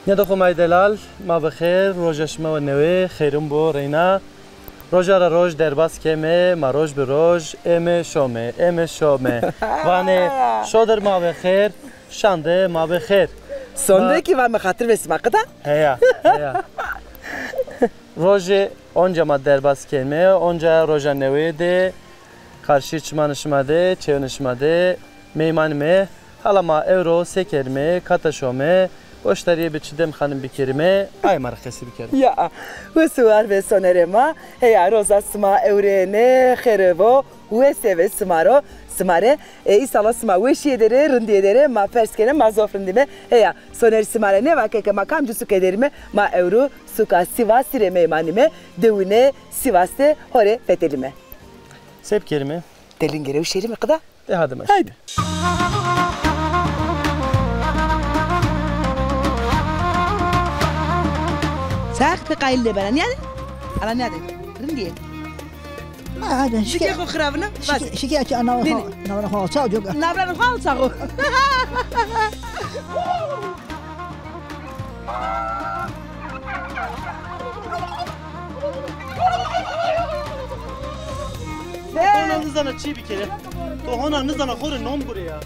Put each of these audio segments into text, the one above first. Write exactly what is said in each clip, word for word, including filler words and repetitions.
Nêdo xo may delal, ma bi xêr, roja şima we newê xêrin bo reyna. Roja ra roj derbas keme, ma roj bi roj eme şome, eme şome. Vanê şodir ma bi xêr, şande ma bi xêr. Sonde ki va mi xatir ve sima qida? Heya, heya. Rojê onca ma derbas keme, onca roja newê de, karşî çimanê şima de, çêwnê şima de meymanîme. Hala ma ewro se kerîme, kata şome, goştarîye bi çi Dem Xanim bikerîme, aye ma rê qesî bikerîme. Ya, wes û war ve sonerê ma, heya roza sima ewrêne xêre vo, wese ve sima ro, sima rê. E, îsala sima weşîye der ê, rindîye der ê, ma pers kene, ma zof rindîme. Heya, soner sima rê nêvake ke ma kamcî suke der îme, ma ewro suka Sîvasî rê meymanîme, dewine Sîvas de ho rê fetelîme. Se bikerîme? Delingere û şerîme qida. De hadi ma. Haydi. Sax te qayîl de bena. Nîyade? Ala nîyade? Rindîye. Hadi. Şike xo xiravine. Şike, şike açı ana. Navra xo alçak yok. Navra xo alçak o. Hona nizana çî bikere. To hona nizana xo rê nom gure ya.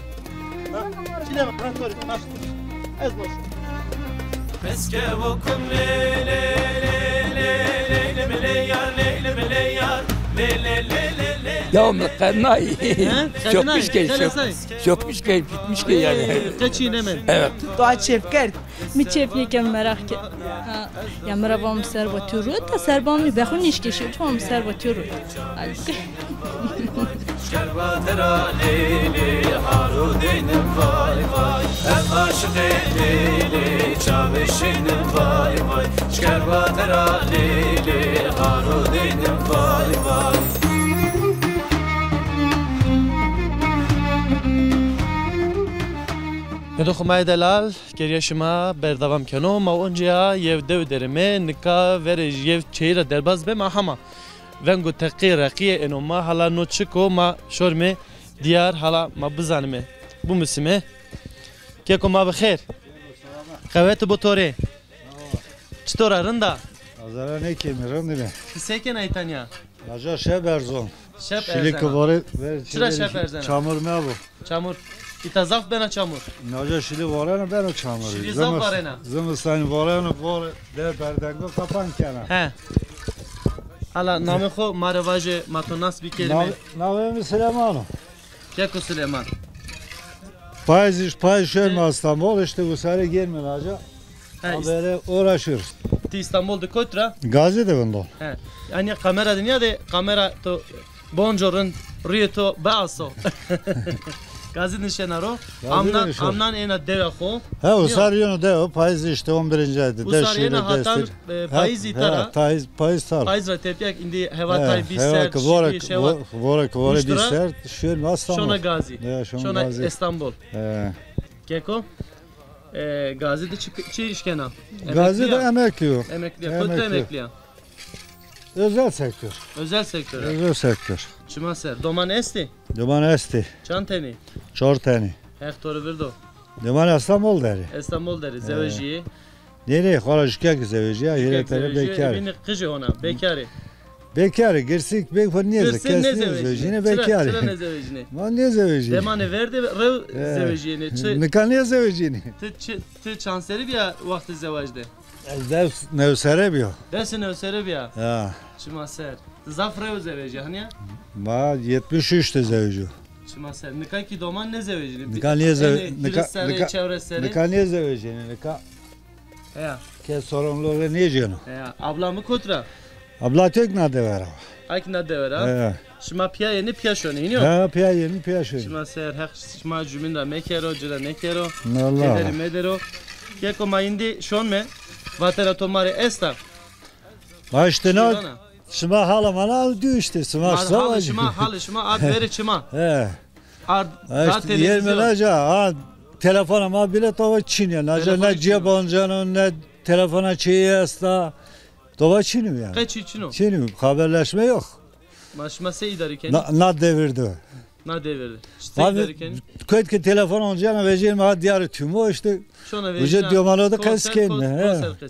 Ha? Çile mi? Ha, sorry. Ha. Ez boş. Peske vokum le le le le le le mi le yar, le le mi le yar, le le le le le. Ya mi qednay. He? Çok pis keyif, çok, çok pis keyif, bitmiş ki yani. Ee, keçî ne mi? Evet. Doğa çevkerd. Mi çêf nêkeno, meraq ke. Ha, ya mi ra va mi ser va tu rut, ta ser ba mi be xo nêşkeşî, va mi ser va tu rut. Şkerba dera lê lê, haro deynim vay vay. Ez aşiqê lê lê, çavê şênim vay vay. Şkerba dera lê lê, haro deynim vay vay. Nêdo xo may delal. Geriya şima berdewam keno. Ma oncîya yew dew derime, nika verê yew çêyî ra derbaz bê ma hema. Vengo teqî reqîye êno ma, hala no çik o ma şorime dîyar, hala ma bizanime, bimusime. Keko ma bi xêr. Qewete bo to rê. Çitor a, rind a? Azara nêkemî, rind îme. Ti se kena îta nîya? Naca şeb erzon. Şeb erzena. Şilî ki vore, ver, çira şeb erzena? Çamur mebo. Çamur. Îta zaf bena çamur. Naca şilî vorena bena çamur. Şilî zaf varena. Zimistanî vorena, vore de berdengo kapan kena. He. Ala namê xo ma rê vaje, ma to nas bikerîme. Nav-, navê mi Silêman o. Keko Silêman. Payîz, payîz şoyme Îstanbul, îşte usare gelme naca. He, habere uğraşıyoruz. Ti Îstanbul de kot ra? Gazî de vindo. He. Yanî kamera de nîyade, kamera to bonco rind, rîyê to biaso. Gazî de nişena ro. Amnan, amnan êna dewa xo. He, usar yeno dewa, payîz îşte on birinci aydı. Usar êna hatan, e, payîz îta ra. He, payîz, payîz tar. Payîz ra tepîya ke îndî hewa tay bî serd, şî bî şewa. Vore ke vore bî serd, şoyme Îstanbul. Şona Gazî. Şona Îstanbul. He. Keko? E, Gazî de çi, çi îş kena? Gazî de emeklî yo. Emeklî ya. Kotî emeklî ya? Özel sektör. Özel sektör. Özel sektör. Çima ser. Doman estî? Doman estî. Çand tenî? Çar tenî. Heq to rê virdo. Doman Îstanbul der ê. Îstanbul der ê. Zewejîyê? Nê, nê, xora jûkek zewejîya, hîrê tenî bekar ê. Bînî qijê hona, bekar ê. Bekar ê, girsî bê xo nêze-, kes nêzewejînê, bekar ê. Çira nêzewejînê? Ma nêzewejînê. Demanê ver de rew zewejîyêne. Nika nêzewejînê. Ti çi, ti çand serrî bîya wextê zewaj de? Ez des new serre bîya. Des new serre bîya? Ya. Çima ser. Ti zaf rew zewejîya, hanî ya? Ma yetmiş üç de zewejîyo. Çima ser. Nika kî doman nêzewejînê. Nika nêze-, nika, nika, nika nêzewejînê, nika. Heya. Kes sorumluluğu nêcêno. Heya. Abla mi kot ra? Abla tek na dewe ra. Ak na dewe ra? Heya. Şima pîya yenî pîya şonî, hînî yo? Heya, pîya yenî pîya şonî. Şima ser, Heq şima cumîn ra mekero, ci ra nêkero. Allah Allah. Kederî medero. Keko ma îndî şonme, vatena to ma rê esta? Ma îşte na, şima hala ma na dû îşte, şima. Ma halê şima, halê şima ard verê çima. He. Ard da televîzyon. Naca, ha, telefona ma bîle to va çin ya. Naca ne cîye banceno, ne telefona çîyê esta. To va çin o yanî. Qe çî çin o? Çin o, haberleşme yok. Ma şima se îdarî kenî? Na, na devir de. Na devirde. Abi, kuyt ki telefon oncana vecîyên ma diyarê tümo işte. Şona vecîna. Uca diyomana da kes kên.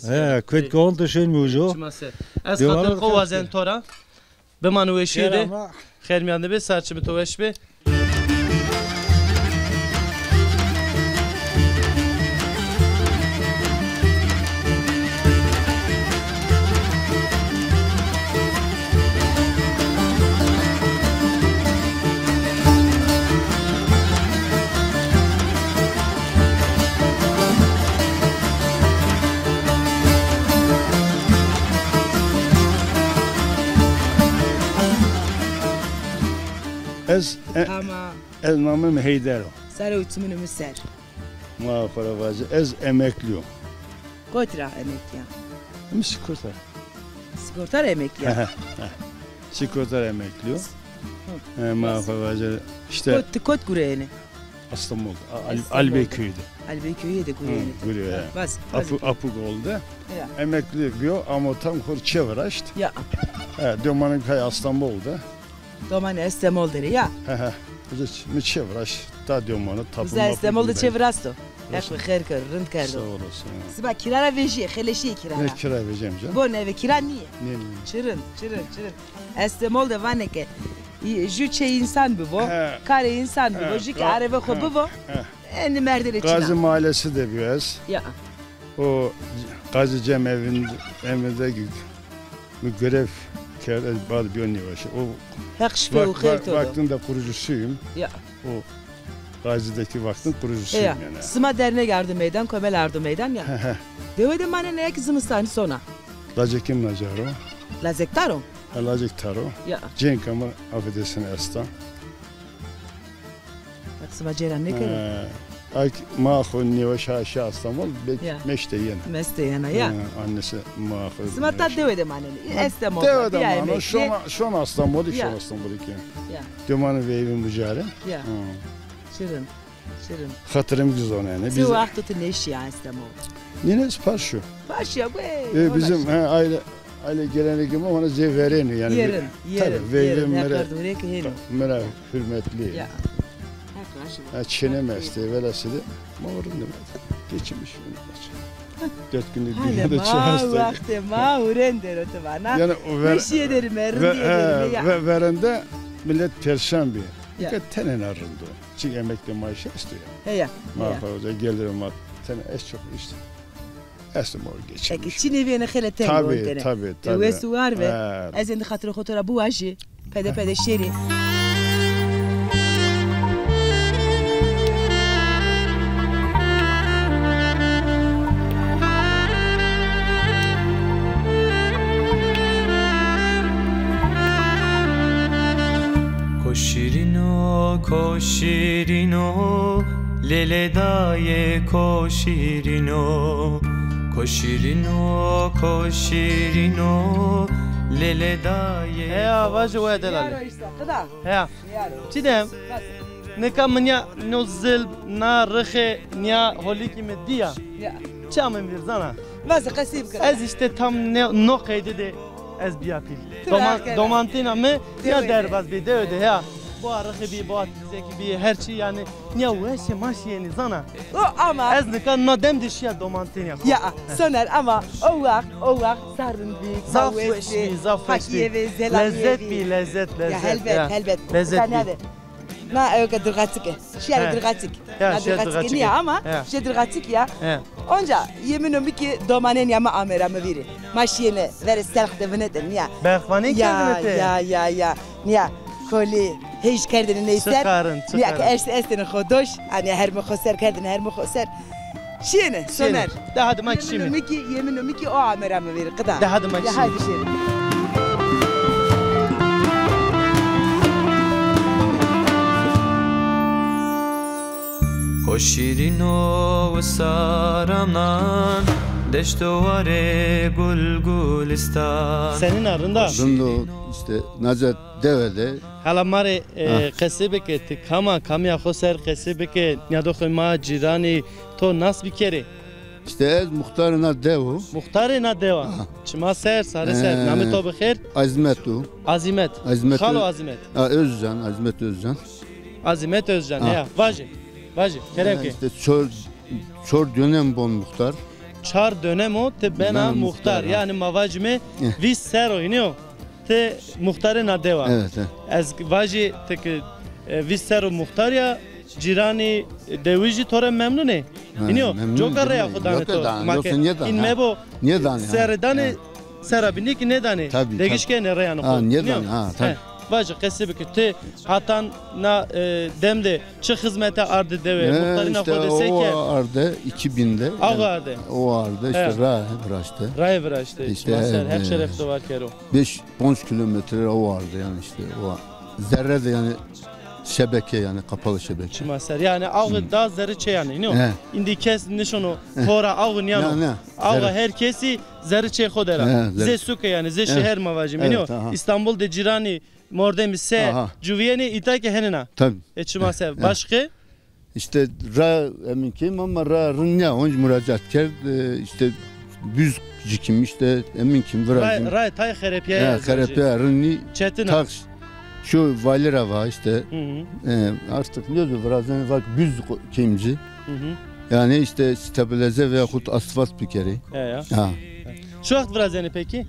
He, kuyt ki on to şeyin mi uco. Çima se. Ez xatir xo wazen to ra. Biman weşîye de. Xêr mîyan de be, ser çimê to weş be. Ez, e, ez namê mi Heyder o. Serê û çimûnê mi ser. Ma xo ra vace, ez emeklî yo. Kotî ra emeklî ya? Mi sigorta. Sigorta ra emeklî ya? Sigorta ra emeklî yo. E, ma xo vace, işte. Kot, ti kot gureyêne? Astamol, Albeyköy'de. Albeyköy'de gureyêne. Gureyêne. Apu, Apugol'da. Emeklî biyo, ama tam xo rê çêviraşt. Ya. He, domanê mi kay Astamol'da. Domanê Estemol der ê ya? He he. Uza mi çêviraşt, ta domanê tapım. Uza Estemol de çêviraşto. Heq bi xêr kero, rind kerdo. Sağ olasın. Siba kira ra vejîyê, xeleşîyê kira ra. Ne kira vejîyem canım. Bo neve kira nîyê. Nê, nê. Çi rind, çi rind, çi rind. Estemol de vanê ke ju çê însan bibo, karê însan bibo, ju kî arebe xo bibo. Endî merdê rê çin a. Gazi Mahallesi de biyo ez. Ya. O Gazi Cem evinde, evinde mi görev kerd, ez bad biyo nêweşe. O Heq şifê û xêr to do. Vaktin de kurucusuyum. Ya. O Gazi'deki vaktin kurucusuyum yani. Sima dernek ardo meydan, komel ardo meydan ya. He he. Dewe de manenê ya ki zimistanî sona? Lacekî mi nacar o. Lacekdar o? Ha, lacekdar o. Ya. Cenk ama affedersin esta. Bak, sima cêra nêkero. Ha, ak ma xo nêweş ha şi Astamol, belki meşte yena. Meşte yena, ya. Ha, annesi ma xo. Sima ta dewe de manenê. Estemol. Dewe de mano, şona, şona Astamolî, şona Astamolî ki. Ya. Domanê veyvîn bucare. Ya. Şirin, şirin. Xatirê mi ki zonenê. Çi wexto ti nêşîya Estemol? Nîne ez par şîyo. Par şîya, e, bizim, he, aile, aile gelenekê ma, ona zê verênî yani. Yerin, yerin, tabii, yerin. Veyvê mi ra, mi ra hürmetli. Ya. Ha, çêneme estê, velhasılı, ma o rindî. Geçinmiş. Dört günlük dünyada çi hasta. Wextê ma hurên der o ti vana. Yani o ver-, weşîye derîme, rindîye derîme ya. Ve-, verende millet perişan bî. Ya. Fakat tenêna rind o. Çi emekli maaşı esto ya. Heya. Ma xo de gelir ma tene ez çok işte. Esto ma geçinmiş. Eke çinê bîyêne xele teng o tene. Tabii, tabii, tabii. Wes û war be. Ez endî xatirê xo to ra biwajî. Pede pede şêrî. Ko şîrîno, ko şîrîno, lêlê dayê ko şîrîno. Ko şîrîno, ko şîrîno, lêlê dayê. Heya, vaje we delale. Niyaro işte, qida. Heya. Niyaro. Çidem. Nika mi niya no zil, na rixê, niya holîkî mi dîya. Ya. Çi amên vîr zana? Vaze qesey bike. Ez işte tam ne, no qeyde de ez bîya pîl. Domantêna mi ya derbaz bî, dewe de ya. Boa rixê bî, boa tîzekî bî, her çî yani. Niya weşê ma şîyênî zana. O ama. Ez nika no dem de şîya domantênîya xo. Ya, Soner ama o wext, o wext zaf rind bî, zaf weş bî, zaf weş bî. Pakîye ve, zelamîye ve. Lezzet bî, lezzet, lezzet. Ya helbet, helbet. Lezzet bî. Na ewke dirxaçik e. Şiyarê dirxaçik. Ya, na dirxaçik nîya ama şiyê dirxaçik ya. Onca yemino mi ki domanênîya mi amê ra mi vîrî. Ma şiyêne verê selx de vinetê nîya. Berxvanê kerdinê te. Ya, ya, ya. Nîya kolî hêj kerdinê ney ser. Nîya ki est-, estêne xo doş. Anîya hermê xo ser kerdinê hermê xo ser. Şiyêne, Soner. De hadi ma kî şîme. Yemino mi ki, yemino mi ki o amê ra mi vîrî, qida. De hadi ma kî şîme. De hadi şîme. Ko şîrîno wisar amnan, deşto warê gul gulistan. Senîn a, rind a? Rind o, işte, naca dewe de. Hala ma rê, e, qesey bike, ti kam a, kamîya xo ser qesey bike, nîyadoxê ma, cîranî, to nas bikerê. İşte ez muxtarê na dew o. Muxtarê na dew a. Aha. Çima ser, sare ser. Ee, namê to bi xêr? Azmet o. Azîmet. Azmet Xalo Ö-, Azîmet. Ha, Özcan, Azmet Özcan. Azimet Özcan, ha, ya. Vajê. Vajê. Kerem ke. İşte çor, çor dönem bon muxtar. Çar dönem o ti bena muxtar. Yanî ma vacime vîst serr o, înî yo. Ti muxtarê na dewa. Evet, evet. Ez vajî ti ki, e, vîst serr o muxtar ya, cîranî, e, dewijî to ra memnun ê. Ha, înî yo. Coka reya xo danê to. Ma ke în mebo serre danê, serra bînî ki nêdanê. Tabii, degîş kenê reyanê xo. Ha, nêdanê, ha, tabii. He, vajî qesî bike. Ti hatan na, e, dem de çi xizmete arde dewe? Muxtarîna xo de se kerd? Arde, iki binde. Aw arde. O arde, işte raye viraşte. Raye viraşte. İşte, ma ser, Heq şeref de var kero. Beş, ponc kilometre o arde yani işte. O zerre de yani şebeke yani, kapalı şebeke. Çima ser. Yani aw da zerre çê yani, înî yo. He. Îndî kes nişono xora aw nîyano. Ne, ne. Aw her kesî zerre çê xo der a. He, zerre. Zê suke yani, zê şeher ma vajîme, înî yo. Evet, aha. İstanbul de cîranî mordemî se cuvîyenê, îta ke henêna. Tabii. E, çima ser. Başqe? İşte ra emin kim ama ra rind nîya, onc muracaat kerd, e, işte büz cikim işte emin kim virajim. Ray, ray tay xerepîya. Ya, xerepîya rind nî. Çetin a. Tax şu vali ra va işte. Hı hı. E, artık ne diyor, biraz yani bak büz kimci. Hı hı. Yani işte stabilize veyahut asfalt bir kere. Ya, ya. Ha. Şu waxt virazenî peki?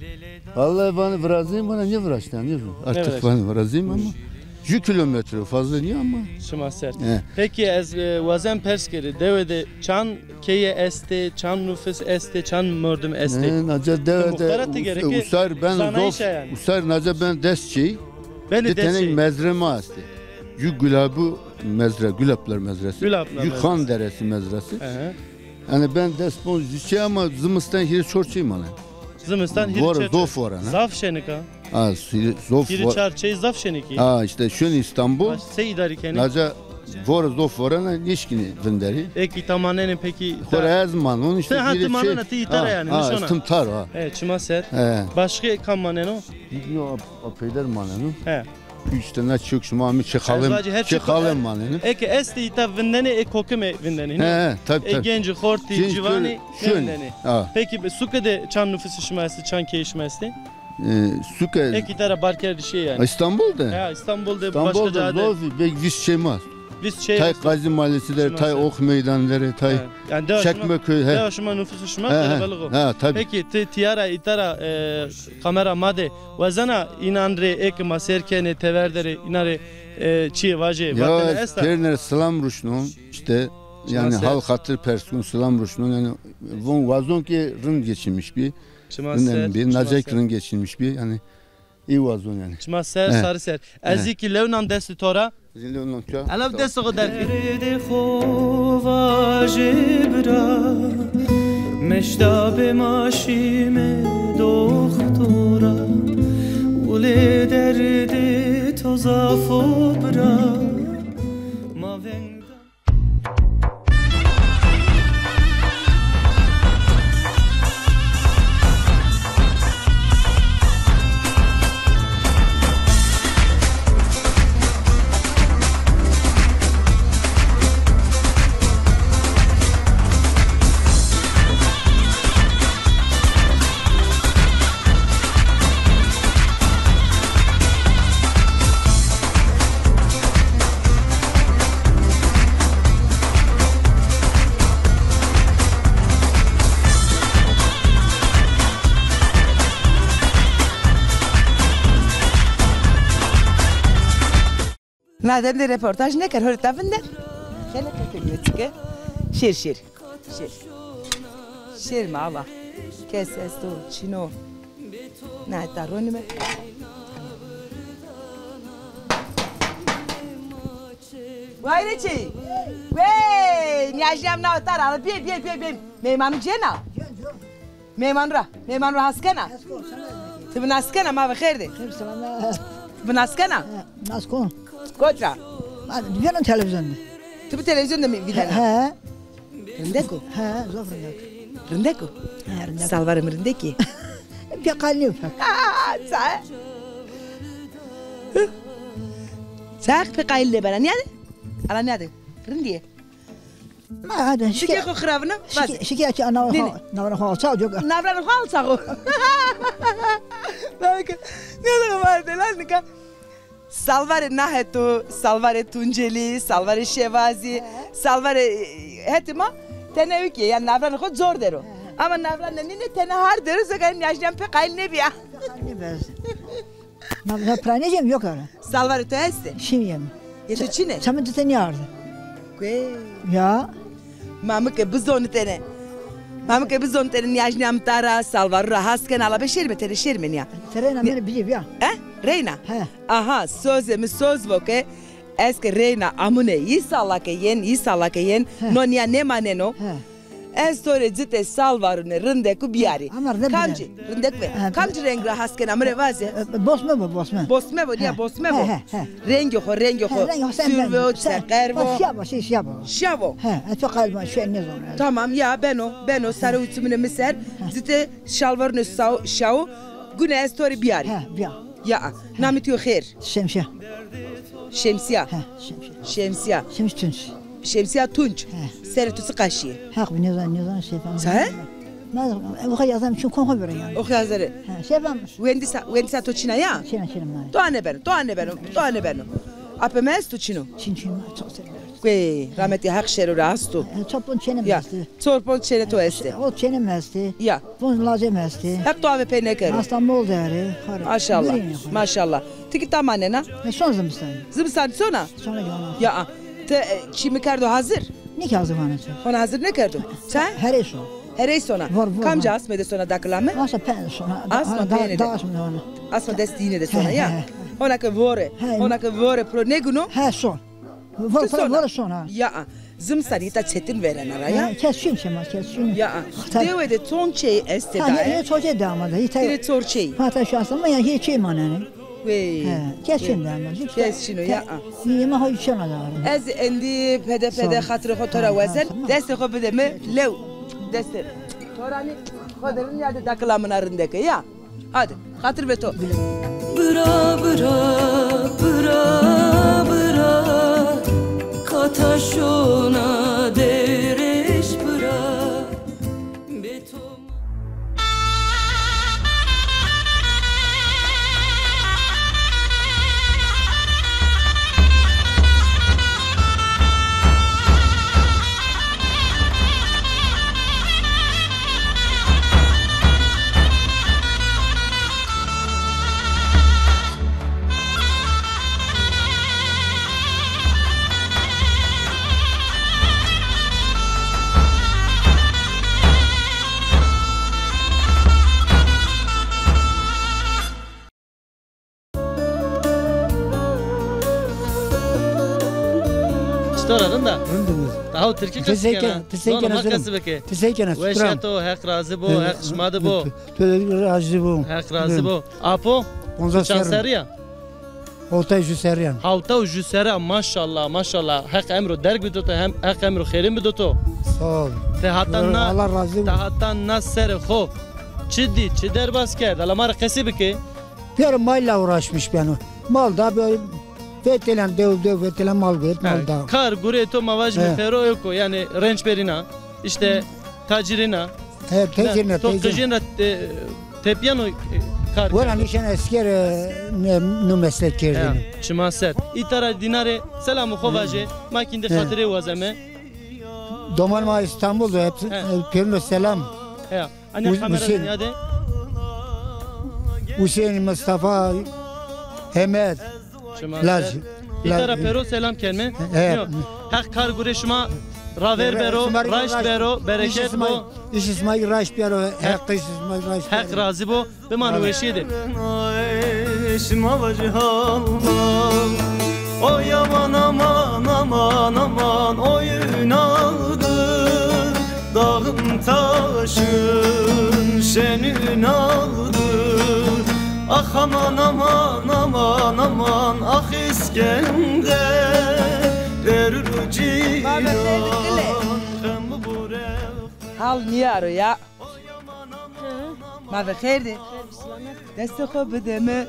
Vallahi vanî virazîm, vana nêviraştî, nêviraştî. Artık vanî virazîm ama ju kilometre fazla nîya ama. Şima ser. He. Peki ez, e, wazen pers kerî, dewe de çan keye estê, çan nufus estê, çan merdim estê? He, naca dewe de usar ben zof, usar naca ben des çî. Ben de des çî. Bir tane mezre ma estê. Ju gulabu mezre, Gulaplar mezresi. Gulaplar mezresi. Ju Xan Deresi mezresi. Hı hı. Yani ben dest bon zî çê ama zimistan hîrê çor çê mane. Zimistan hîrê çor çê. Zof vore, ne? Zaf şenik a. Ha, zof vore. Hîrê çar çê zaf şenik î. Ha, işte şun İstanbul. Baş, se îdarî kenî? Naca vore zof vore ne, nişkinî vinderî. Eki tamanenê peki. Xora ez manon işte. Ti ha ti manena, ti îta ra yani, ha, nişona. Tim tar ha. E, çima ser. Başqe kam maneno? Bilmiyorum, apeyder maneno. He. Üç tane çok şima mi çi xalem, çi xalem manenî. Eke estê îta vindenê, ê kokime vindenê. He, he, tabii, tabii. Ê gencî, xortî, ciwanî nêvindenê. Peki suke de çan nufusî şima estê, çan keyî şima estê? E, suke. Eke îta ra bar kerdî şî yani. İstanbul de? Ya, İstanbul de başka cade. İstanbul de zofî, belki vîst çê ma. Vîst çê. Tay Gazi Mahallesi der, tay Ox Meydanı der, tay Çekmeköy, he. Dewa şima nufusî şima kelebelik o. Ha, tabii. Peki ti tîya ra îta ra, e, kamera ma de wazena înan rê ê ke ma sêr kenê, tever der ê, înan rê, e, çîyê vajê, vatene esta? Ya, pêrine selam ruşnon, işte, yani hal xatir pers kon, selam ruşnon, yani von wazon ki rind geçinmiş bî. Çima ser, çima ser. Nacek rind geçinmiş bî, yani î wazon yani. Çima ser, sarî ser. Ez zî ki lewnan destê to ra. Zî lewnan to ra. Ela destê xo derg. Derdê xo vajê bira, meştabê ma şîme doxtora. Wulê derdê to zaf o bira, ma veng da. Na dem de reportaj nêker, hore ta vinden. Hele ke ke çike. Şêr, şêr. Şêr. Şêr ma va. Kes esto, çin o. Na ta ronîme. Wayre çi? Wey, nîyajîyam na otar al. Bê, bê, bê, bê. Meymanî cêna. Meyman ra, meyman ra has kena? Ti bi nas kena, ma ve xêr de. Xêr selam. Ti bi nas kena? Nas kon. Kot ra? Ma vîneno televîzyon de. Ti bi televîzyon de mi vînena? He. Rindek o? He, zof rindek. Rindek o? He, rindek. Salvarê mi rindek ê? Pê qalî nîyo pek. Aa, ça? Ça pê qalî nêbena, nîyade? Ala nîyade. Rindî yê. Ma hadi, şikê xo xiravina? Şikê, şikê, şikê, navra xo, navra xo alçax o. Navra xo alçax o. Belki. Ne zaman var delal nika? Salvarê na heto, salvarê Tuncelî, salvarê Şevazî, salvarê, e, hetê ma tene ewkî yê, yanî navranê xo cor der o. Ama navranê nîne tene har der o, zeka nîyajnîyan pê qayîl nêbîya. Nêbîya. Ma, ma pranê cem yok ara. Salvarê to estê? Şîn yem. Yê to çin ê? Çamê cite nîyarde. Kuê? Ya. Mamike bizonitene. Mamike bizonitene, nîyajnîya mi ta ra, salvaru ra has kena, ala be şerme, tene şerme nîya. Te reyna mi rê bîyê, bîya. E? Reyna? He. Aha, sozê mi soz vo ke ez ke reyna amune, yî sala ke yen, yî sala ke yen, he, no nîya nêmaneno. He. Ez to rê citê salvarune rindeku bîyarî. Ama rindek bîyarî. Kamcî? Rindek be. He. Kamcî reng ra has kena, mi rê vaze. E, e, bosme bo, bosme. Bosme bo, nîya bosme bo. He, he, he. Rengê xo, rengê xo. He, rengê xo, sen sîrve o, sen, çeqer vo. Sîya bo, şey, sîya bo. Şîya bo. He, e, to qayîl ma, şey nêzon. Tamam, ya beno, beno, sare û çimine mi ser, he, citê şalvarune saw-, şaw, gune ez to rê bîyarî. He, bîya. Ya, namê to yo xêr? Şemsîya. Şemsîya. He, Şemsîya. Şemsîya. Şemsîya Tunç. Şemsîya Tunç. He. Serê to çiqa şîye? Heq bi, nêzan, nêzan, şey falan. Sahi? Ma, e, oxa yazam çin, kon xo vira yanî. Oxa yazarê. He, şey falan. Wendîsa, wendîsa to çin a ya? Çin a, çin a ma. Doa nêbeno, doa nêbeno, doa nêbeno. Apê mi esto, çin o? Çin, çin, ma çok seviyoruz. Kuê, rahmetî Heq şero ra asto. E, çapon çênê mi estê. Çor ponc çênê to estê. O çênê mi estê. Ya. Ponc lacê mi estê. Heq to ame pê nêkero. Estambol de arê. Maşallah. Maşallah. Ti kî ta manena? E, son zimistan. Zimistan sona? Sona cana. Ya. Ti, e, çî mi kerdo hazir? Nî kî hazir vana çi. Hona hazir nêkerdo. Ça? Herey son. Herey sona. Vor, vor. Kamca asmê de sona dakila mi? Asa pe sona. Asma da, peyne de. Da asma de ona. Asma dest dîne de sona ya. He, he. Hona ke vore. He. Hona ke vore pro nêguno? He, son. Vore, vore, vore sona. Ya, zimistanî îta çetin verena ra ya. He, kes çin şema, kes çin. Ya, dewe de çond çey estê daye? Ha, çond çey de ama da. Îta çor çey. Hata şu aslında ya hiç çey manenê. Wey. He, kes çin de ama. Kes çin o ya. Yema ho çena da. Ez endî pede pede xatirê xo to ra wezen. Destê xo bide mi lew. Destê. To ra nî xo de rind ya de dakila mi na rindeke ya. Hadi, xatir be to. Bira, bira, bira, bira, kata şona dewrêş bira. Be to Çitor a, rind a? Rind a. Taw tirkî qesî kena. Ti sey kena, ti sey kena, ti sey kena. Weş a to, Heq razî bo, Heq şima de bo. To de razî bo. Heq razî bo. Apo, ti çand serrî ya? Hewtay ju serrî ya. Hewtay ju serrî ya, maşallah, maşallah. Heq emro derg bido to, hem Heq emro xêrîn bido to. Sağ ol. Ti hata na, Allah razî bo. Ti hata na serê xo çi dî, çi derbas kerd? Ala ma rê qesî bike. Pêro mal la uğraşmış beno. Mal da böyle vetelen dew dew vetelen mal guret mal da. Kar gurê to ma vajîme pêro eko, yanî renç berîna, îşte tacirîna. He, tecirîna, to qijîn ra, e, tepîyeno, e, kar kerdo. Wela nîşen esker, e, ne, nu meslek kerdêne. Çima ser. Îta ra dînarê selamê xo vaje, ma kî îndî xatirê wazeme. Doman ma Îstanbul de hep, e, pêrune selam. He. Anî kamera de nîyade. Huseyîn, Mustafa, Hemed. Laj. Îta ra pêro selam kenme. He. Heq kar gurê şima raver bero, raşt bero, bereket bo. Îş sima kî raşt bero, Heq îş sima kî raşt bero. Heq razî bo. Bimano weşîye de. Şima vajî halma. Oy aman, aman, aman, aman, oy Ünal'dır. Dağım taşım şen Ünal'dır. Ah aman, aman, aman, aman, ah İskender. Derû cîran, xem bu rex. Hal nîyaro ya. Ma ve xêr dî. Destê xo bide mi.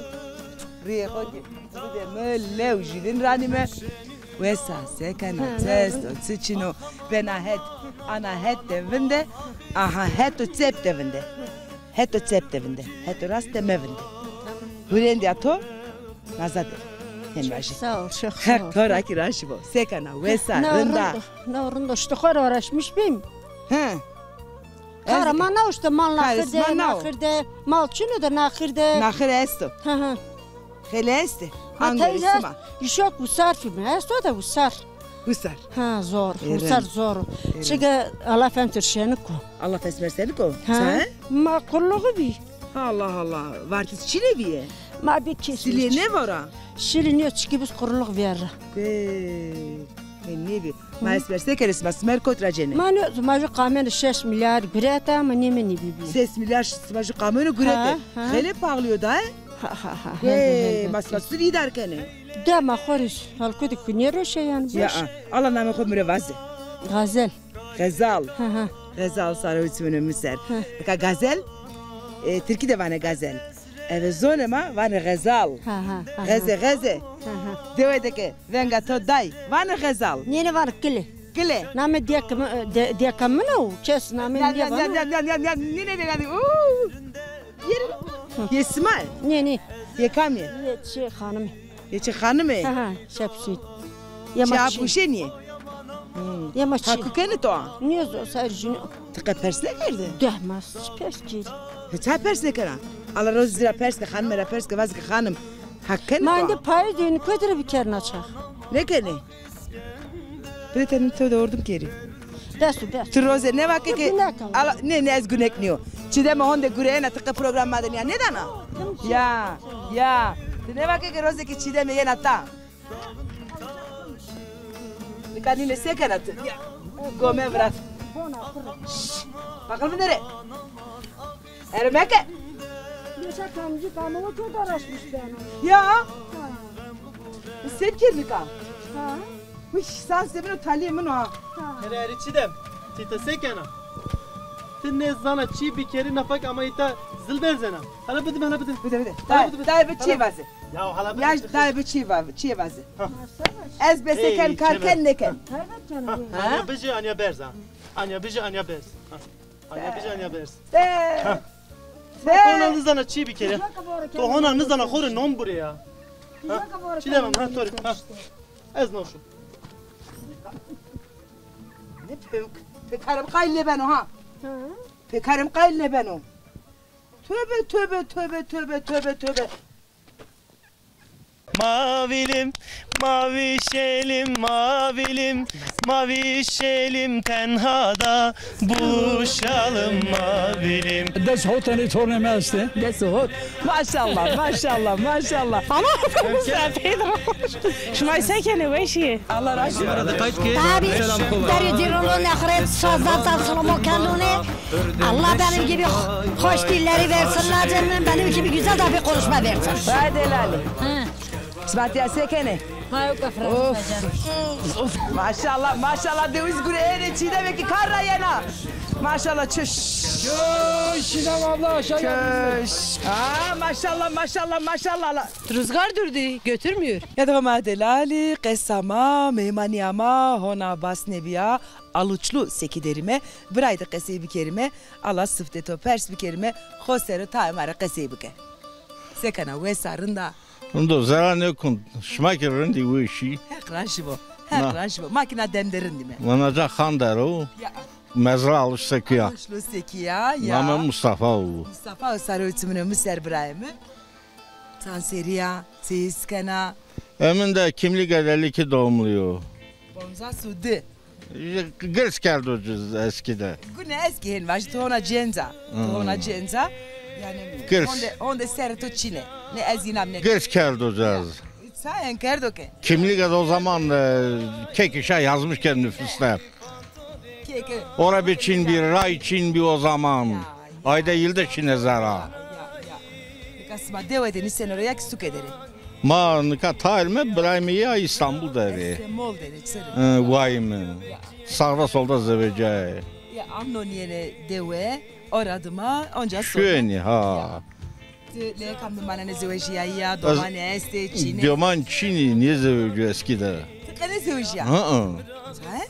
Rîyê xo bide mi. Lew jî vîn ranîme. Wes a, se kena, çi esto, çi çin o. Bena het, ana het de vinde. Aha, heto çep de vinde. Heto çep de vinde. Heto rast de mevinde. Hurêndîya to naza de. Hên vajî. Sağ ol, çok sağ ol. Her kar akî raşî bo. Se kena, wes a, rind a? Ne rind o, ne rind o. Îşte xo ra uğraşmış bîm. He. Kara ma na, îşte mal naxir de, naxir de. Mal çin o de naxir de. Naxir esto. Hı hı. Xeylê estê? Ango îsima? Îşok wisar fîme esto de wisar. Wisar. Ha, zor. Wisar zor o. Çike Allah fem tir şenik o. Allah fes mersenik o. Ha? Ma qurluğu bî. Allah Allah. Vartiz çine bîye? Ma bir kes. Silê ne vara? Şili niyo, çike biz qurluğu vîyerra. Be. E, nêbî. Ma ez perse kerê sima, sima rê kot ra cênê? Ma nêzo, ma ju qamêne şeş milyar gureta, ma nêmenî bîbî. Şeş milyar sima ju qamêne gurete. Ha, ha. Xeylê paxlî yo daye. Ha, ha, ha. Wê, ma sima sur îdar kenê? De ma xo rê halkû de ku nêroşe yanî. Ya, boş. A, ala namê xo mi rê vaze. Gazel. Xezal. Ha, ha. Xezal sare û çimino mi ser. Ha. Nika gazel, e, tirkî de vanê gazel. Eve zonê ma vanê xezal. Ha, ha, ha, ha. Xeze, xeze. Ha, ha. Dewe de ke venga to day, vanê xezal. Nêne vanê kile. Kile. Namê diyeka mi, de-, diyeka min o, kes namê mi vano. Ya, ya, ya, ya, ya, ya, nêne de, ya, uuu. Yê, yê sima? Nê, nê. Yê kamî? Yê çi xanimî. Yê çi xanimî? Ha, ha, şepsî. Yê ma çi? Apuşenî. Hmm. Yê ma çi? Hak kenê to? Nêzo, ser jîno. Ti qe pers nêkerde? De ma çi pers kerî? He, ça pers nêkena? Ala roz zî ra pers ke, xanime ra pers ke, vaz ke xanim. Hak kenê to? Ma ende payîz de nîko de rê bikerna çax. Nêkenê? Bide tenê to de ordim kerî. Bes o, bes. Ti roze nêvake ke, ala, nê, nê, ez gunek nîyo. Çîdeme honde gureyena, ti qe program ma de nîya nêdana? Ya, ya. Ti nêvake ke roze ke Çîdeme yena ta. Nika nîne se kena ti? Gome virat. Şş, baqil vinderê. Ero meke. Yaşa kamcı kamı o çok araşmış beno. Ya. Ha. Sêr kir nika? Ha. Wî, şans de min o, talîyê min o ha. Ha. Erê, erê Çîdem, ti îta se kena? Ti nêzana çî bikerî, nafak ama îta zil berzena. Hala bidim, hala bidim. Bide, bide. Dayê, dayê bi çî vaze. Ya hala bidim. Ya dayê bi çî va-, çî vaze. Ha. Ez bese ken, kar ken nêken. Ha? Anya bijî, anya berz ha. Anya bijî, anya berz. Ha. Anya bijî, anya berz. Te. Ha. Te. To hona nizana çî bikerî. To hona nizana xo rê non burê ya. Ha? Çîdem, ha, to rê. Ha. Ez noşo. Ne pek, pekarim qayl nêbeno ha. Hı. Pekarim qayl nêbeno. Tövbe, tövbe, tövbe, tövbe, tövbe, tövbe. Mavilim, mavişelim, mavilim, mavişelim tenhada, buluşalım mavilim. Des hot tenê tornê mi estê. Des hot. Maşallah, maşallah, maşallah. Ama bu sefer Pedro. Şima se kenê, weş î? Allah razı olsun. Tabii, derê cîrano nexret, sazda ta silamo kendone. Allah benim gibi hoş diller versin, lacivert, benim gibi güzel de bir konuşma versin. Vay delali. Hı. Sima tîya se kenê? Ma yok efendim. Of. Of. Maşallah, maşallah, dewiz gureyêne, Çiğdem ki kar ra yena. Maşallah, çüş. Çüş, Çiğdem abla, aşağı geldiniz. Çüş. Aa, maşallah, maşallah, maşallah. Rüzgar durdu, götürmüyor. Ya da ma delalî, qesa ma, meymanîya ma hona bas nêbîya, Aluçlu sekî derîme, birayde qesey bikerîme, ala siftê to pers bikerîme, xo ser o tayê ma rê qesey bike. Se kena, wes a, rind a? Rind o, zerre nêkun, şima kî rind î, weş î. Heq raşî bo, Heq raşî bo. Ma kî na dem de rind îme. Ma naca Xan der o. Ya. Mezra Alişsekî ya. Alişsekî ya, ya. Namê Mustafa o. Mustafa o, sare û çimino mi ser birayê mi. Çand serrî ya, çi hîs kena? Emin de kimlik elli iki doğumluyum. Bonzas û di. Girs kerdo ci eskî de. Gune ez kî hên vajî, ti hona cênc a. Ti hona cênc a. Yanî honde, honde serê to çin ê. Ne ez înam ne. Girs kerdo ci ez. Sayen kerdo ke. Kimlik de o zaman, e, kekişa yazmış ke nüfuste. Keke. Ora bir çin bir, ray çin bir o zaman. Ya, ya. Ayda yılda çin ezera. Ya, ya. Nika sima dewe de nîseno ra ya ki suke de rê? Ma nika tayê mi, birayê mi ya Îstanbul de rê. Estemol de rê, çi rê? Hı, wayê mi. Ya. Sağda solda zewecayê. Ya, amnon yenê dewe, ora dima, onca sonra. Şuenî, ha. Ya. Ti lê kam de manenê zewejîyayî ya, domanî estê, çin ê? Doman çin î, nêzewecu eskî de. Ti qe nêzewejîya? Hı hı. Çaye?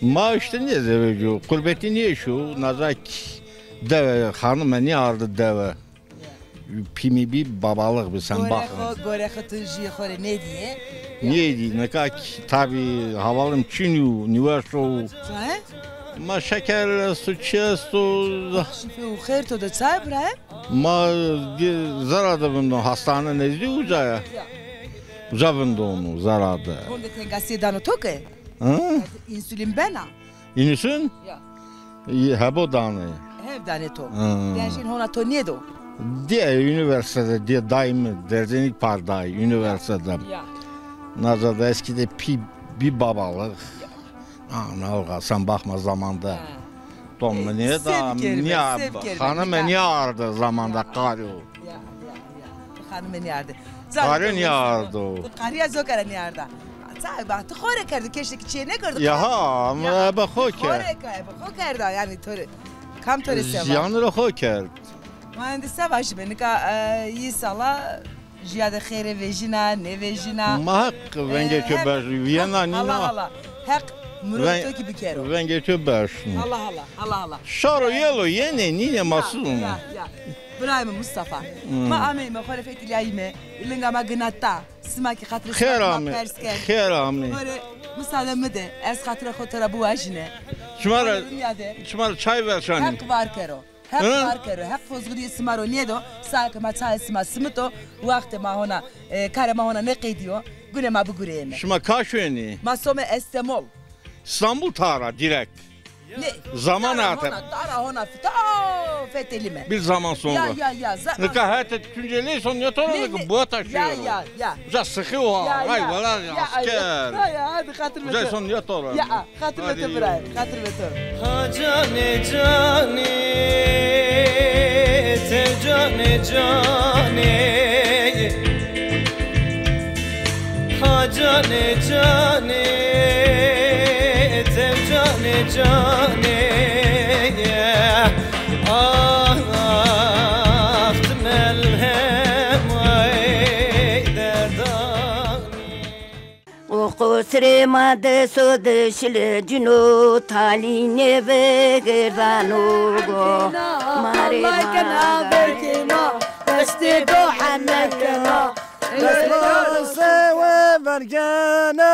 Ma îşte nêzewecu, qurbetî nêşo, nazak dewe, xanime nêardi dewe. Ya. Pî mi bî, babalix bi, sen baxin. Gore xo, gore xo tu jî xo rê nêdîyê? Nêdî, nika kî tabî havalim çin û nîweş o. He? Ma şeker esto, çi esto. Şîfe û xêr to de, çay biraye? Ma di zera de vindon, hastane nezdî uca ya. Ya. Uca vindon zera de. Honde tengasîye dano to ke? Hı? Însûlîn bena? Însûlîn? Ya. Hebo danê. Heb danê to. Hı. Derjên hona to nêdo? Diye üniversitede diye dayımı derzenik par day üniversitede. Ya. Naza da eskide pi bir babalık. Ya. Ana, o sen bakma zamanda. Ha. Tom niye da niye hanım niye ardı zamanda karı? Ya, ya, ya. Xanime nîyarde. Karî nîyardo. Karîya zokara nîyarda. Çay ba, tu xo rê kerdo, keşekî çê nêkerdo. Ya ha, ama ebe xo kerd. Xo rê ka, ebe xo kerda, yanî to rê. Kam to rê seba? Ziyanî rê xo kerd. Ma endî se vajîme, nika, e, îsala jîya de xêre vejîna, nêvejîna. Ma heq vengê to ber, vîyena nîna. Hala, hala. Heq mirovê to kî bikero. Vengê to ber. Hala, hala, hala, hala. Şaro yelo yenê, nînê ma siz ona. Ya, ya. Birayê mi Mustafa. Hmm. Ma ameyîme, xo rê fetilîyayîme, linga ma ginata. Sima kî xatirê sima ma pers kerd. Xêr amê. Xo rê musade mi de, ez xatira xo to ra biwajîne. Şima ra, şima ra çay verşanî. Heq var kero. Heq var kero. Heq pozgurîyê sima ro nêdo. Sae ke ma çayê sima simito, waxtê ma hona, e, karê ma hona nêqedîyo. Gune ma bigureyêne. Şima kaş wenî? Ma some Estemol. Îstanbul tara direkt. Ne? Zaman ate. Hona, tara hona fita, fetelîme. Bir zaman sonra. Ya, ya, ya. Nika hete Tunceli son ya toro da buata şey. Ya, ya, ya. Uza sıkı o ha. Hay valla ya, asker. Ya, ya, hadi xatir ve. Uza son ya toro. Ya, xatir ve te birayê. Xatir ve te. Ha canê canê, te canê canê. Ha canê canê, tev canê canê. Ah, ah, ti melhem ay derdanê. O qusrê ma de so de şile cino, talî nêvegerdano go. Ma rê ma kena, berkena, destê do heme kena. Destmorê sewe vergena,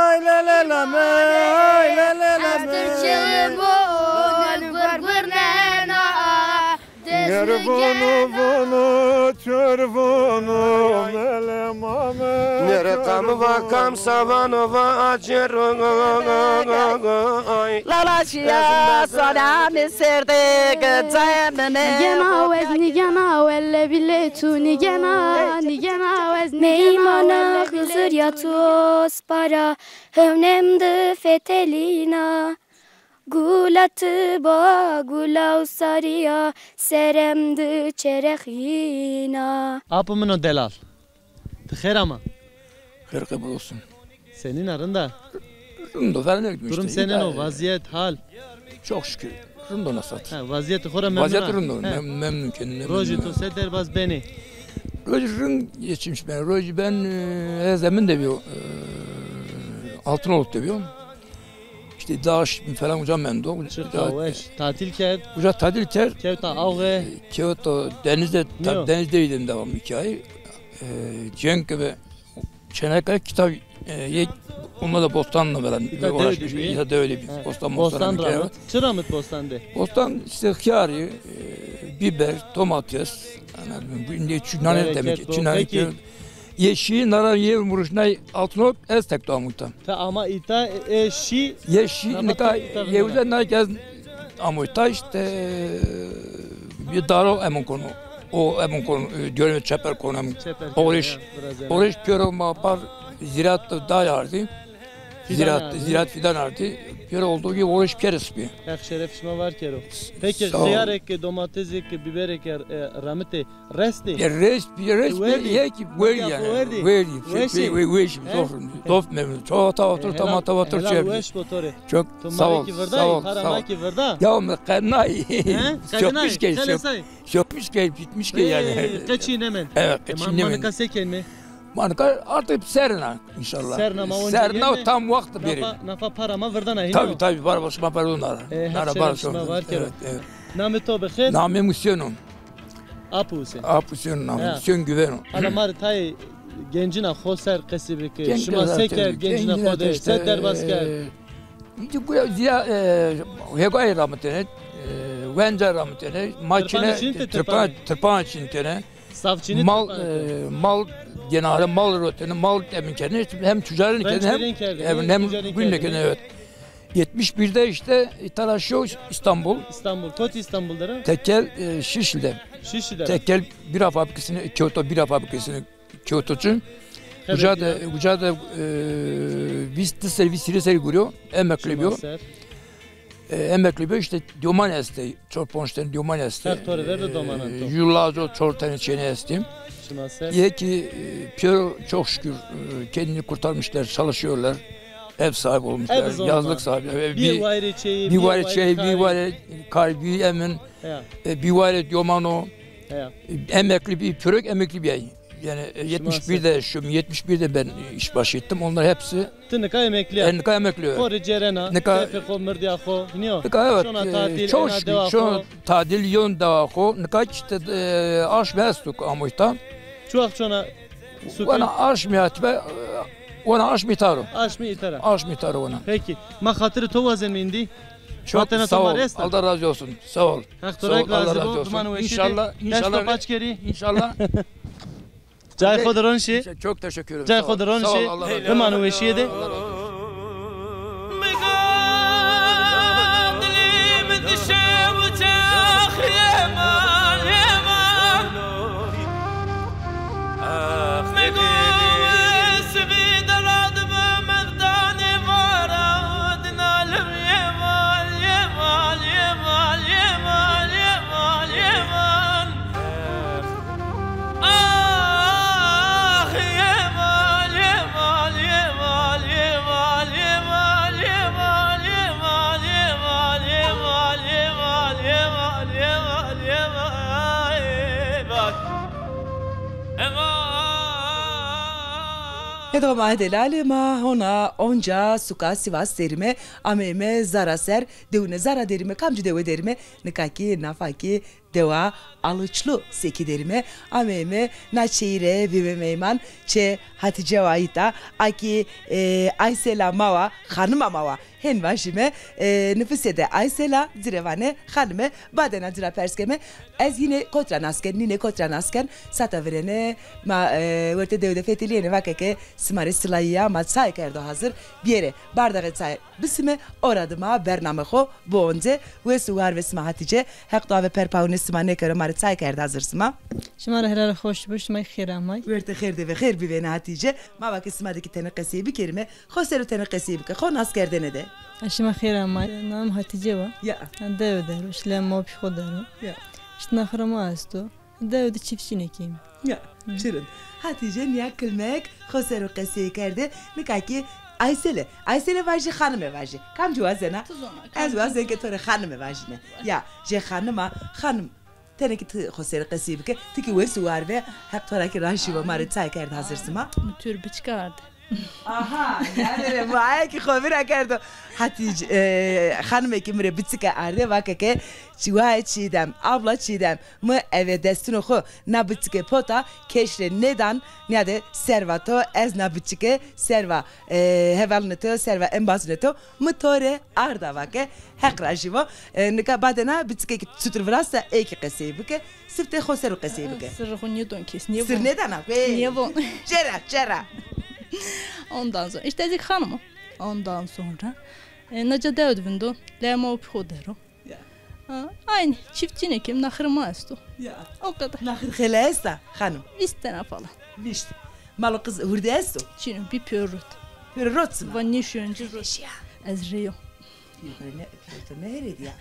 ay le le le me, ay le le le me. Gervono vono, çervono, mele mame. Nêre kam va kam savano va acero. Lala şiya sana mi serde gıcayemine. Nigena wez, nigena welle bile tu, nigena, nigena wez, nigena welle bile tu. Meymana Xizir ya tu ospara, hewnem di fetelîna. Gula ti ba, gula usarîya, serem di çerexîna. Apo min o delal. Ti xêr ama? Xêr qebul olsun. Senîn a, rind a? Rind o, fena nêktim îşte. Durum senên o, vazîyet, hal? Çok şükür. Rind o, nasat. Ha, vazîyetê xo ra memnun a? Vazîyet rind o, mem-, memnun kendim, memnun. Rojê to se derbaz benê? Roj rind geçmiş ben. Roj ben, e, Erezemin de biyo, e, Altınoluk de biyo. İşte dağış falan uca mendo. Çıka weş, tatil kerd. Uca tatil kerd. Kewta awe. Kewta denizde, tabii denizde dedim devam hikaye. E, cenk gibi Çanakkale kitap, e, yek, onunla da bostanla falan uğraşmış. Ya da öyle bir bostan, bostan ramit. Çi ramit bostan de? Bostan işte hıyarı, e, biber, domates, anladın mı? Bu ne, çinane demek ki, çinane. Yeşî, nara yê muruşnay Altınoluk ez tek doğan muhtan. Ta ama îta, e, şî. Yeşî, nika yewze nay kez amo ta işte, bir daro emon konu. O emon konu, e, diyorum çeper konu emon. Orış, orış piyoro ma par ziraat da yardı. Ziraat, ziraat fidan ardı. Piyoro olduğu gibi orış piyeriz bir. Heq şeref şima var kero. Peki, xiyarek, domatesek, biberek, e, ramite Restê? E, rest, rest bir yek, werdî yani. Werdî. Werdî. Weş, zor. Dof memnun. Çok, tamam, tamam, tamam. Helal, weş bo to rê. Çok sağ ol, sağ ol, sağ ol. Ya me qednay. Çökmüş ki, çökmüş ki, bitmiş ki yani. Qeçî nemen. Evet, qeçî nemen. Ma nika se kenme? Ma nika artık serna inşallah. Serna ma onca. Serna tam waqt beri. Nafa, nafa para ma virdana hino. Tabii, tabii, para başıma para onlara. E, nara para şima var kero. Evet, evet. Namê to bi xêr? Namê Musyon o. Apo Husên. Apo Husên nam. Ya. Husên Güven o. Hala ma rê tayê gencina xo ser qesî bike. Şima se kerd gencina xo de? Se derbas kerd? E, ziya, e, hêgayî ramitêne, e, wenca ramitêne, makîne, tirpan, tirpan çînitêne. Safçînî mal, e, mal genare, mal rotêne, mal temin kerdêne, hem tucarîn kerdêne, hem, hem gulîn kerdêne, evet. Yetmiş birde işte îta ra şîyo İstanbul. İstanbul. Kotî İstanbul der a? Tekel, e, Şişli der. Şişli der. Tekel bira fabrikasını, Kyoto bira fabrikasını, Kyotoçu. Uca de, uca de, e, vîst di serî, vîst hîrê serî gurîyo, emekli bîyo. E, emekli bîyo, işte doman estê, çor ponc tenî doman estê. Heq to rê verdo domanan to. E, ju lazo, çor tenî çênê estê. Şima ser. Yê ki, e, pêro çok şükür, e, kendini kurtarmışlar, çalışıyorlar. Ev sahibi olmuşlar, yazlık sahibi. Bî wayirê çeyî, bî wayirê çeyî, bî wayirê kar, bî emin, e, bî wayirê doman o. Emekli bî, pêro kî emekli bîyay. Yani, e, yetmiş birde şum, yetmiş birde ben iş başı ettim. Onlar hepsi... Ti nika emekli ya? E, nika emekli. Xo rê cêrena, nika keyfê xo, mirdîya xo, nîyo? Nika, evet, şona, e, tatil, çok şükür, şona tatil, yon dewa xo. Nika işte, e, aşmî esto ke amo îta. Çi wext şona suke? Wana aşmî hatibe, e, wana aşmî îta ro. Aşmî îta ra. Aşmî îta ro wana. Peki. Ma xatirê to wazenme îndî. Çok sağ ol. Allah razı olsun. Sağ ol. Heq to rê razî bo. Diman û weşîye de. İnşallah, inşallah. Dest to paç kerî. İnşallah. Cayê xo de ron şî. Çok teşekkür ederim. Cayê xo de ron şî. Diman û weşîye de. Hedo ma delalê ma hona onca suka Sivas derîme, ameyme Zara ser, dewine Zara derîme, kamcî dewe derîme, nika kî nafa kî dewa Alıçlu sekî derîme, ameyme na çêyî rê bîme meyman, çê Hatîce wa îta, a kî, e, Aysela ma wa, xanima ma wa. Hên vajîme, e, nifusê de Aysela, ci rê vanê xanime, badena ci ra pers keme, ez yîne kot ra nas ken, nîne kot ra nas ken, sata virêne, ma, e, wertê dewe de fetelîyêne, vake ke sima rê silayî ya, ma çay kerdo hazir, biyêrê bardağê çay bisime, ora dima bername xo bionce, wes û war ve sima Hatîce, Heq dua ve perpawune sima nêkero, ma rê çay kerd hazir sima. Şima rê helal xweş bo, şima xêr amay. Wertê xêr de ve xêr bivêne Hatîce, ma vake sima de kî tenê qesey bikerîme, xo ser o tenê qesey bike, xo nas kerdene de. E, şima xêr amay. Namê mi Hatîce wa. Ya. Ha, dewe der o, şile ma pî xo der o. Ya. Îşte naxira ma esto. Dewe de çiftçînekî yîme. Ya, çi rind. Hatîce nîya kilmek xo ser o qesey kerde. Nika kî Aysele. Aysele vajî, xanime vajî. Kamcî wazena? Ez wazen ke to rê xanime vajîme. Ya, jê xanima, xanim. Tenê kî ti xo serî qesî bike, ti kî wes û war ve, Heq to ra kî razî bo, ma rê çay kerd hazir sima. Mi to rê biçike arde. Aha, yanî, ma aye kî xo vîra kerdo. Hatîce, e, xanime kî mi rê biçike arde, vake ke, çi-, waye Çîdem, abla Çîdem, mi eve destûnê xo na biçike pota, keş rê nêdan, nîyade serva to, ez na biçike serva, e, hevalûnê to, serva embazûnê to, mi to rê arda vake, Heq rajî bo. E, nika badena biçike kî çutir virasta, ê kî qesey bike. Sifte xo ser o qesey bike. Sirrê xo nêdon kes, nêvon. Sir nêdana? Wê. Nêvon. Çera, çera. Ondan sonra, işte ez kî xanim o. Ondan sonra, e, na ca dewe de vindo. Lê ma o pî xo der o. Ya. Ha, aynı. Çiftçînekî yîme, naxirê ma esto. Ya. O kadar. Naxir xeylê esta, xanim? Vîst tena falan. Vîst. Mal û qiz hurdî esto? Çin o, bî pêro rot. Pêro rot sima? Va nêşîyo ci rot. Eşya. Ez rêyo. Yok, ne, ne, ne heredi ya.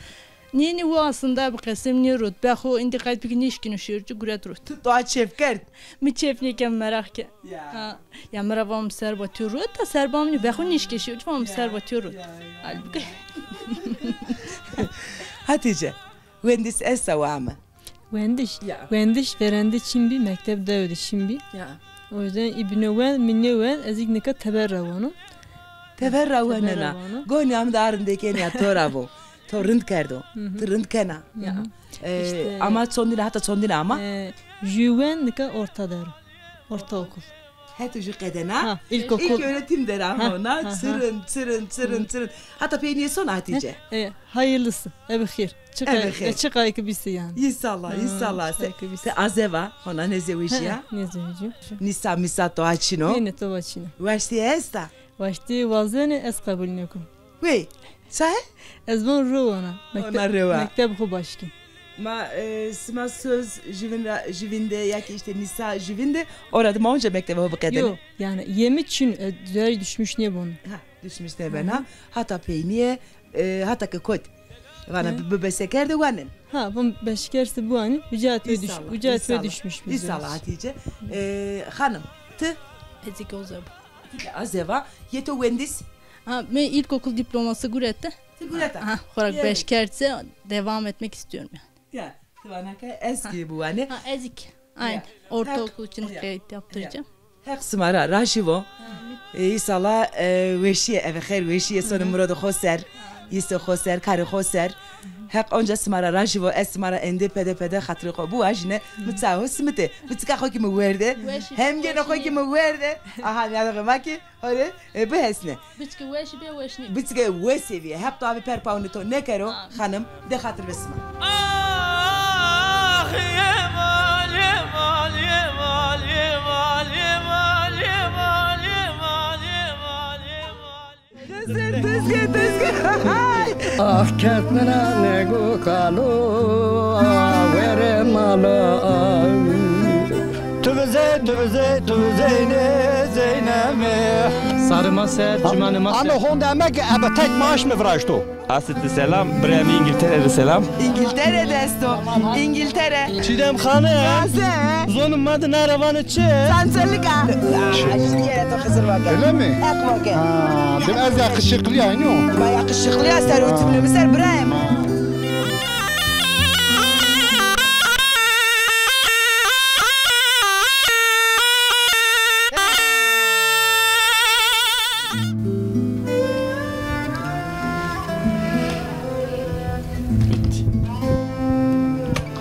Nê, nê, o aslında bi qesem nêrot. Be xo îndî qayt bikî nêşkîno şêro ci, guret rot. Ti to çêf kerd? Mi çêf nêken, meraq ke. Ya. Ha, ya mi ra va mi serba to rot, ta serba mi nîyo, be xo nêşkê şêro ci, va mi serba to rot. Ya, ya. Halbuki. Hatîce, wendiş esta wa mi? Wendiş. Ya. Wendiş verende çin bî, mekteb dewe de çin bî. Ya. O yüzden î bîno wend, mi nêwend, ez kî nika teber ra weno. Teber ra wenena. Teber ra weno. Gonî am de a rindekênîya to ra bo. To rind kerdo. Ti rind kena. Ya. E, ama çondine, hata çondine ama? E, jüwen nika orta der. Ortaokul. Heto jü qedena. Ha, ilkokul. İlköğretim der ama ona. Çirin, çirin, çirin, çirin. Hata peynîye son Hatice. E, hayırlısı. Ebe xêr. Çıkay, e, çıkay ki bisi yani. İnşallah, inşallah. Te azeva, hona nêzewejîya? Ha, nêzewejîya. Nisa misa to ha çin o? Yine to ha çin o. Waştî esta? Waştî wazene ez qebul nêkum. Wey, sahi? Ez von rewana. Ona rewa. Mekteb xo başkî. Ma, e, sima söz jüvin ra, jüvinde ya ki işte nisa jüvinde, ora de ma onca mektebe ho biqedene. Yo, yani yemi çin, e, zerrî düşmüş nêbon. Ha, düşmüş nêbena. Hata peynîye, e, hata ke kot. Vana bi, bi beşeker de wanen. Ha, von beşeker se biwanî, uca to düş, uca to düşmüş. İnşallah Hatice. E, xanim, ti? Ezik ozeb. Azeva, yeto wendis? Ha, mi ilkokul diploması gurete. Ti gureta? Ha, xorak beş kertse devam etmek istiyorum yani. Ya, ti vana ke ez ki biwane. Ha, ezik. Aynen. Ortaokul için kayıt yaptıracağım. Heq sima ra rajî vo. E, îsala, e, weşîye, eve xeyr weşîye, sonê mirodê xo ser, îsê xo ser, karê xo ser. Heq onca sima ra rajî vo, ez sima ra endê pede pede xatirê xo biwajîne, mi çaho simite, biçika xo kî mi werde, hemgênê xo kî mi werde. Aha, nîyadoxê ma kî. Hore, e, bihesne. Biçike weş bê, weş nî. Biçike weş sevîye. Heq to avê per pawnê to nêkero, xanim, de xatir ve sima. Ah, yemal, yemal, yemal. Xizir, tizge, tizge. Ah, kert mina nego kalo, were mala. Tu vizey, tu vizey, tu vizey nê zeyneme. Sarê ma ser, çimanê ma ser. Ama honde eme ki ebe tek maaş mi viraşto? Asiti selam, birayê mi İngiltere de selam. İngiltere de esto. İngiltere. Çiğdem Hanım. Gaze. Zonê ma de nare vanê çi? Sansalika. Aa, şimdi yere to Xizir vake. Öyle mi? Heq vake. Ha, biraz yakışıklı yani o. Ma yakışıklı ya, ser o çimle mi ser birayê mi?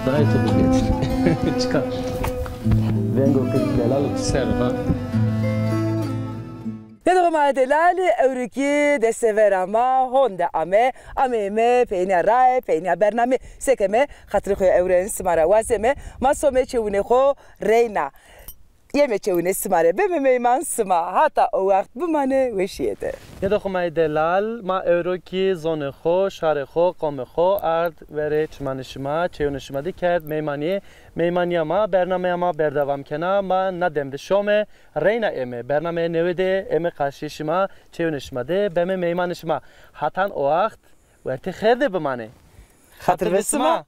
Dayê to bigêt. Çika? Vengo kir delal. Ser va. Nêdoxê ma delalî, ewro kî destevera ma honde ame, ameyme peynîya raye, peynîya bername, seke me xatirê xo ewren sima ra wazeme, ma some çewunê xo reyna. Yeme çewunê sima rê, beme meyman sima, hata o wext bimane weşîye de. Nêdoxê ma yê delal, ma ewro kî zonê xo, şarê xo, qomê xo ard verê çimanê şima, çewunê şima de kerd meymanîye. Meymanîya ma, bernameya ma berdewam kena, ma na dem de şome, reyna eme, bernameyê newe de eme qarşîyê şima, çewunê şima de beme meymanê şima. Hatan o wext, wertê xêr de bimane. Xatir ve sima.